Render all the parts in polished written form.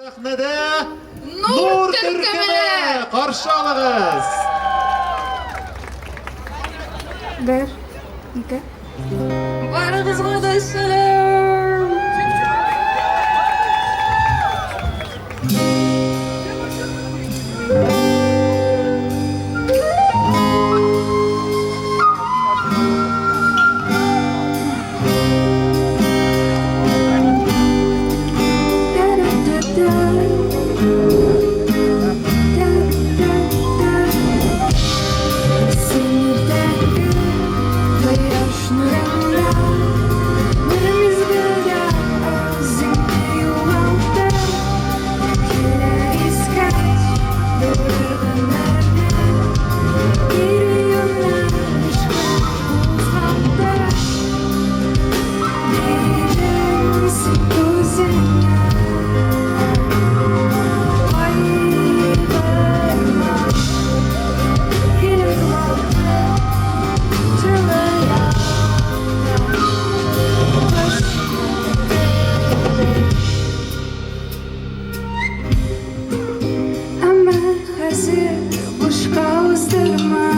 Сәхнәдә Нур төркеме! Каршы алыгыз! Бер, ике. Барыгызга да сәлам! Әмма хәзер бушка уздырма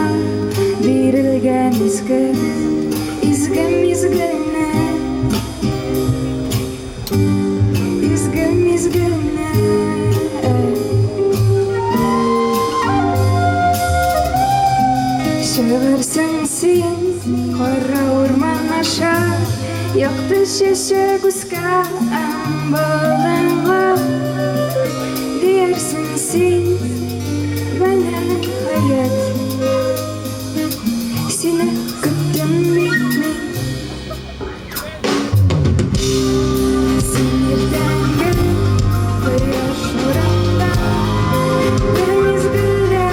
бирелгән изге, изге мизгелне. Изге мизгелне. Чыгарсың син кара урман аша, якты чәчәк үскән болынга. Диярсең син, менә хәят. Сине көттем бит мин. Син иртәнге кояш нурында бер мизгелдә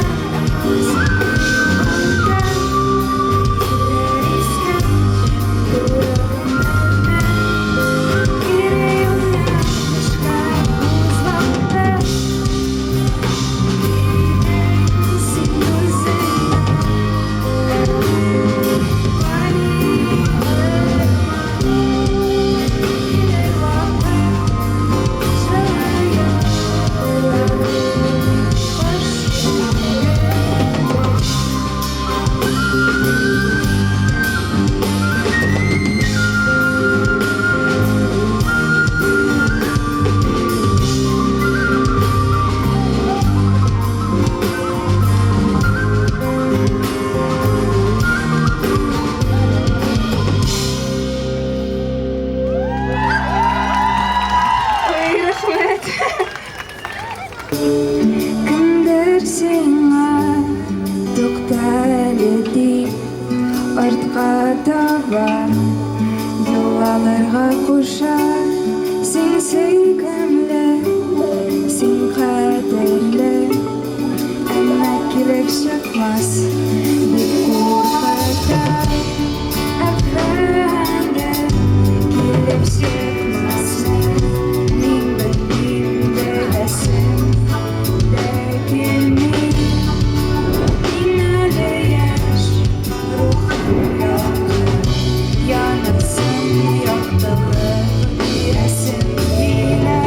югалттың. Килер искәч туры гомерне, кире юнәлешкә кузгалтты. Дидең син үзеңә, кайгырма, килер вакыт, җылы язлар, кыш көннәре. Ой, рәхмәт. Кемдер сиңа тукта әле дип, артка таба юл алырга куша. Син сөйкемле, син кадерле, әмма килеп чыкмас дип куркыта. Әфәндем, килеп чыкмасмы, мин белмим, беләсем дә килми. Мин әле яшь, рухым якты, янасым, яктылык бирәсем килә.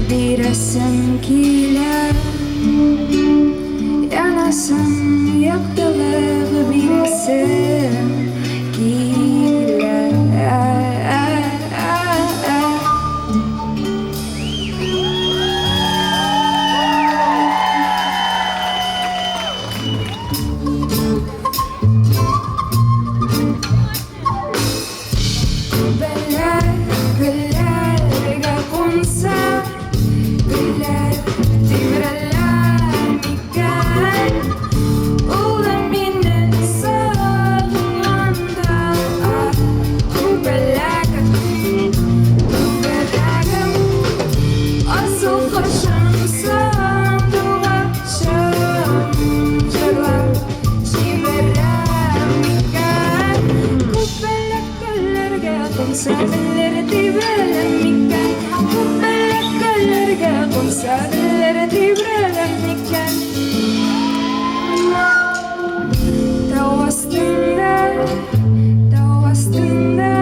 Бирәсем килә. Янасым, яктылык бирәсем килә. Күбәләк гөлләргә кунса, гөлләр тибрәлә микән? Ул да мине сагынганда. Күбәләгем, күбәләгем, асыл кошым, сандугачым, җырлап җибәрәм микән? Күбәләк гөлләргә кунса, гөлләр тибрәлә микән? Күбәләк гөлләргә кунса, гөлләр тибрәлә микән? Тау астында, тау астында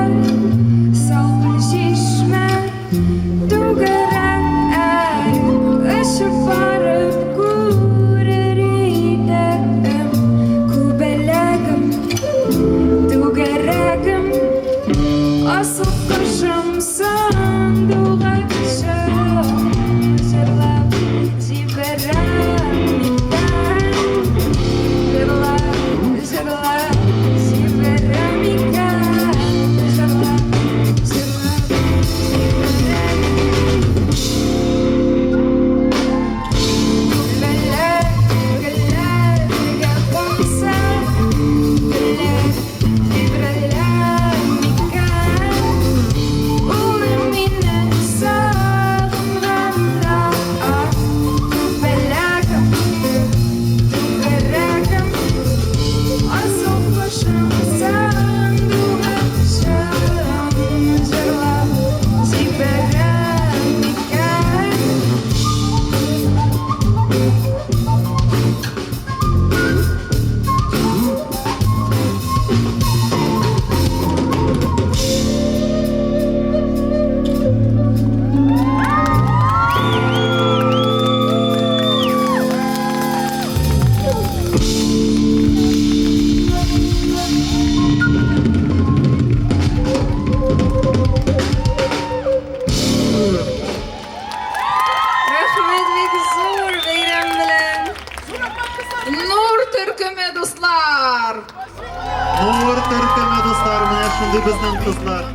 салкын чишмә түгәрәк, очып барып күрер идем. Күбәләгем, түгәрәгем, асыл кошым, сандугачым, җырлап җибәрәм микән? Җырлап, җырлап җибәрәм микән? Җырлап, җырлап җибәрәм. Күбәләк гөлләргә кунса, гөлләр тибрәлә микән? Ул мине сагынганда. Күбәләгем, түгәрәгем, асыл кошым, сандугачым, җырлап җибәрәм микән? Рәхмәт бик зур, бәйрәм белән! Нур төркеме, дуслар! Нур төркеме, дуслар, менә шундый безнең кызлар.